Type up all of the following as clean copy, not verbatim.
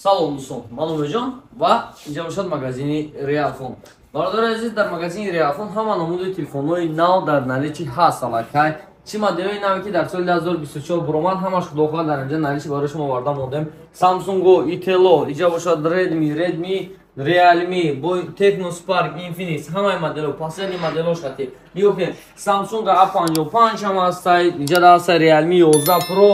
Салом, дӯстон, ман Умедҷон ва инҷа бошад магазини Реалфон. Бародари азиз, дар магазини Реалфон ҳама намуди телефонҳои нав дар наличии ҳаст. Аллакай чӣ моделҳои наве, ки дар соли 2024 буромад, ҳамаш, худо хоҳад, дар инҷа наличии барои шумо оварда мондем. Самсунго, Итело, иҷа бошад Redmi, Redmi, Realme, бо Tecno Spark, Infinix, ҳамаи моделҳо, последний моделҳо шати. Нигоҳ кунед, Samsung A55 ҳам ҳастай, инҷа ҳастай Realme 11 Pro,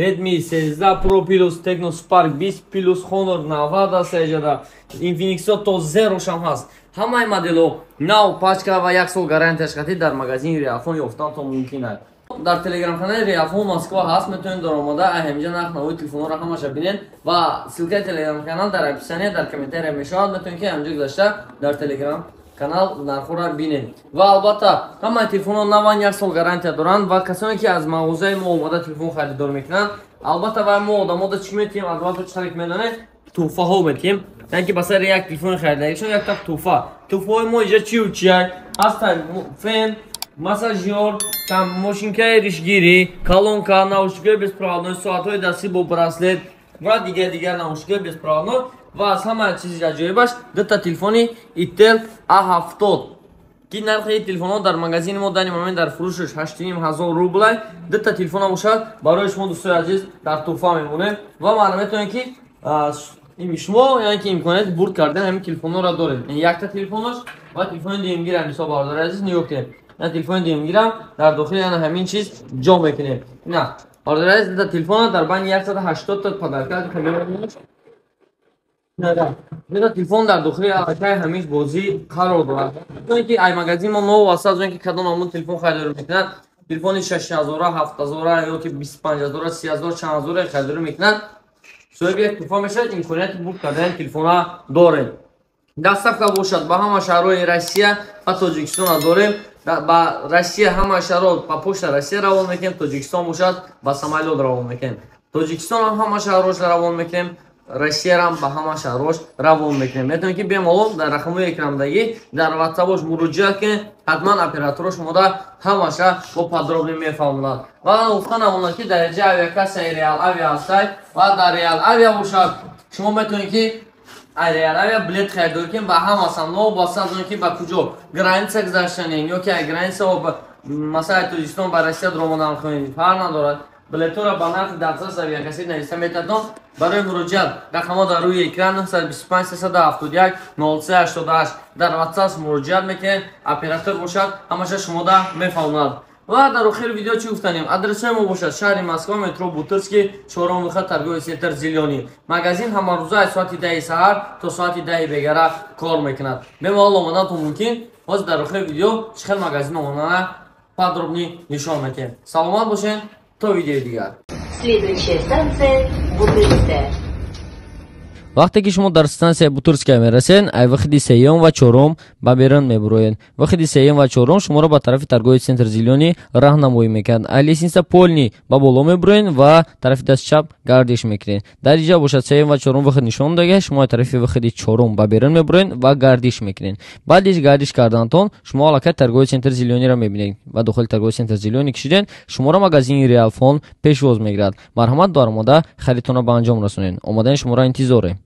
Redmi 13 Pro Plus, Tecno Spark 20 Plus, Honor 90 аст иҷада, Infinix то Zero шам ҳаст. Ҳамаи моделҳо нав, пачка ва як сол гарантияш қатӣ дар магазини Реалфон ёфтан то мумкин аст. Дар телеграм-канали Реалфон Москва ҳаст, метавонед даромада ҳаминҷа нарх навои телефонҳоро ҳамаша бинед ва ссылкаи телеграм-канал дар описание, дар комментария мешавад. Метавонед, ки ҳаминҷо гузашта дар телеграм канал нархҳоро бинед. Ва албатта, ҳамаи телефонҳо наван, як сол гарантия доранд ва касоне, ки аз мағозаи мо омода телефон харидор мекунанд, албатта, ва мо одамода чӣ метиҳем? Албатта, чӣ ки медонед, тӯҳфаҳо метиҳем, яъне ки ба сари як телефони харидагишон якта тӯҳфа. Тӯҳфаҳои мо иҷа чию чия ҳастанд? Фен, массажёр, там мошинкаи ришгирӣ, колонка, наушникҳои беспроводной, соатҳои дастӣ бо браслет ва дигар дигар наушникҳои беспроводной. Ва аз ҳама чизи аҷоибаш, дута телефони Itel A70, ки нархи телефонҳо дар магазини мо данный момент дар фурӯшаш 8500 рублай. Дута телефона бошад, барои шумо, дӯстои азиз, дар тӯҳфа мемонем ва маълум метавонед, ки шумо, яъне ки, имконияти бурд кардан ҳамин телефонҳоро доред. Якта телефонош ва телефони дуюмгирам мисол. Бародари азиз, нигоҳ кунед, на телефони дуюмгирам дар дохили ана ҳамин чиз ҷо мекунем. На, бародари азиз, дута телефона дар байни 180 та подарка. Дута телефон дар дохили аллакай ҳамин бозӣ қарор дорад. Ки ай магазин мо новобаста аз он ки кадом ҳамун телефон харидорӣ мекунад, телефони 6000, 7000 ё ки 25 000, 30 000, чанд ҳазора харидорӣ мекунад, соҳиби як тӯҳфа мешавад, имконияти бурд кардани телефона дорем. Доставка бошад, ба ҳама шаҳрҳои Россия ва Тоҷикистона дорем. Ба Россия ҳама шаҳрҳо ба почта Россия равон мекунем, Тоҷикистон бошад, ба самолёт равон мекунем. Тоҷикистон ҳам ҳама шаҳрҳош равон мекунем, Россиярам ба ҳама шаҳрҳош равон мекунем. Метавонед, ки бемалол дар рақамҳои экрандагӣ дар ватсапош муроҷиат кунед, ҳатман операторо шумода ҳамаша бо подробно мефаҳмонад. Ва гуфта намонад, ки дар инҷа авиакассаи Реал Авиа ҳастай ва дар Реал Авиа бошад, шумо метавонед, ки Реал Авиа билет харидорӣ кунед ба ҳама сам, новобаста аз он ки ба куҷо граница гузаштанед ё ки граница, масалан, Тоҷикистон ба Россия дуромадан хоҳед, фарқ надорад. Билетҳоро ба нархи дастрас авиакассӣ нависта метавонад. Барои муроҷиат рақамҳо дар рӯи экран: 925 371 03 88. Дар WhatsApp муроҷиат мекунед, оператор бошад, ҳамаша шумода мефаҳмонад. Ва дар охири видео чӣ гуфтанем? Адресҳои мо бошад: шаҳри Москва, метро Бутырский, чорум выход, торговый центр «Зелёный». Магазин ҳамарӯза аз соати 10-и саҳар то соати 10-и бегара кор мекунад. Бемалол омадантон мумкин. Ҳозир дар охири видео чӣ хел магазин омадана подробно нишон медиҳем. Саломат бошед, то видеои дигар. Следующая станция — Бутырская. Вақте ки шумо дар стансияи Бутырская мерасед, ай выходи сеюм ва чорум ба берун мебуроед. Выходи сеюм ва чорум шуморо ба тарафи торговый центр «Зелёный» раҳнамоӣ мекунад. Ай лестница полный ба боло мебуроед ва тарафи дасти чап гардиш мекунед. Дар инҷа бошад, сеюм ва чорум выход нишон дага, шумо ай тарафи выходи чорум ба берун мебуроед ва гардиш мекунед. Баъди гардиш кардантон шумо аллакай торговый центр «Зелёныйро» мебинед ва дохили торговый центр «Зелёный» кишидед, шуморо магазини Реалфон пешвоз мегирад. Марҳамат, баромада харидтонро ба анҷом расонед. Омадани шуморо интизорем.